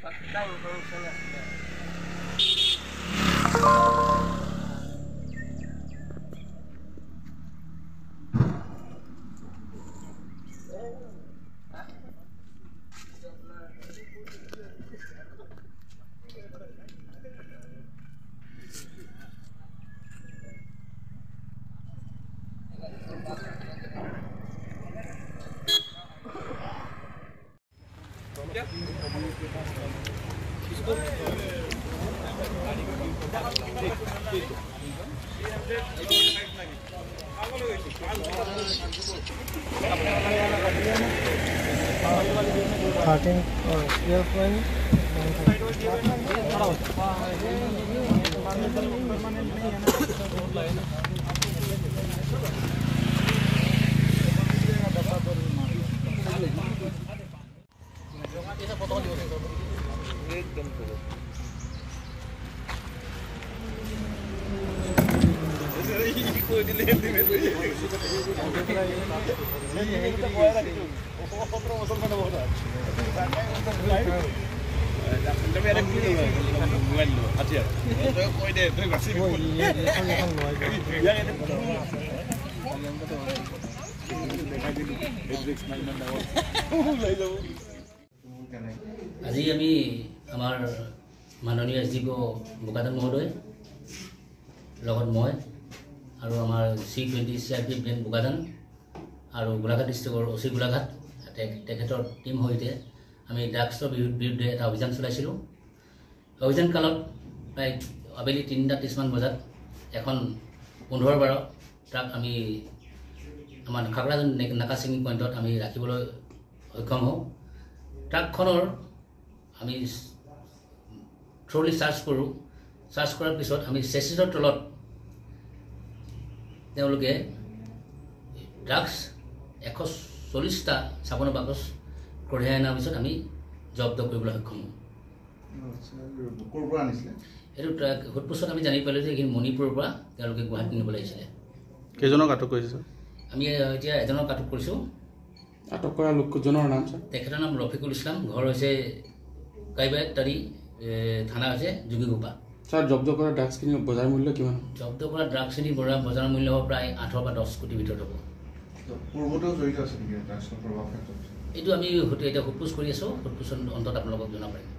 পাক্কা ইনফৰমেশন আছে। Thirteen और 12.9। আজি আমি আমাৰ মাননীয় এছ ডি পি বোকাজান মহোদয় লগত মই আৰু আমাৰ C20 CRP band Bokajan আৰু গোলাঘাট ডিষ্ট্ৰিক্টৰ অ' চি গোলাঘাট তেখেতৰ টীম সৈতে আমি ড্ৰাগছৰ বিৰুদ্ধে এটা অভিযান চলাইছিলোঁ। অভিযান কালত প্ৰায় আবেলি 3:30 বজাত এখন 15-12 ট্ৰাক আমি আমাৰ খাগৰাজন নাকা চেকিং পইণ্টত আমি ৰাখিবলৈ সক্ষম হওঁ। ট্ৰাকখনৰ আমি থ্ৰলি চাৰ্চ কৰোঁ। চাৰ্চ কৰাৰ পিছত আমি চেচিছৰ তলত তেওঁলোকে ড্ৰাগছ 140টা চাবোনৰ বাকচ কঢ়িয়াই অনাৰ পিছত আমি জব্দ কৰিবলৈ সক্ষম হওঁ। এইটো ট্ৰাক সোধপোছত আমি জানি পালোঁ যে এইখিনি মণিপুৰৰ পৰা তেওঁলোকে গুৱাহাটী নিবলৈ আহিছিলে। কেইজনক আটক কৰিছে? আমি এতিয়া এজনক আটক কৰিছোঁ। আটক কৰা লোকজনৰ নাম? তেখেতৰ নাম ৰফিকুল ইছলাম, ঘৰ হৈছে কাইবাতাৰী, থানা হৈছে যোগীঘোপা। ছাৰ, জব্দ কৰা ড্ৰাগছখিনি বজাৰ মূল্য কিমান? জব্দ কৰা ড্ৰাগছখিনি বজাৰ মূল্য হ'ব প্ৰায় 8 বা 10 কোটিৰ ভিতৰত হ'ব। পূৰ্বতেও জড়িত আছে নেকি ড্ৰাগছৰ প্ৰভাৱ ক্ষেত্ৰত? এইটো আমি এতিয়া সোধপোছ কৰি আছোঁ। সোধপোছৰ অন্তত আপোনালোকক জনাব পাৰিম।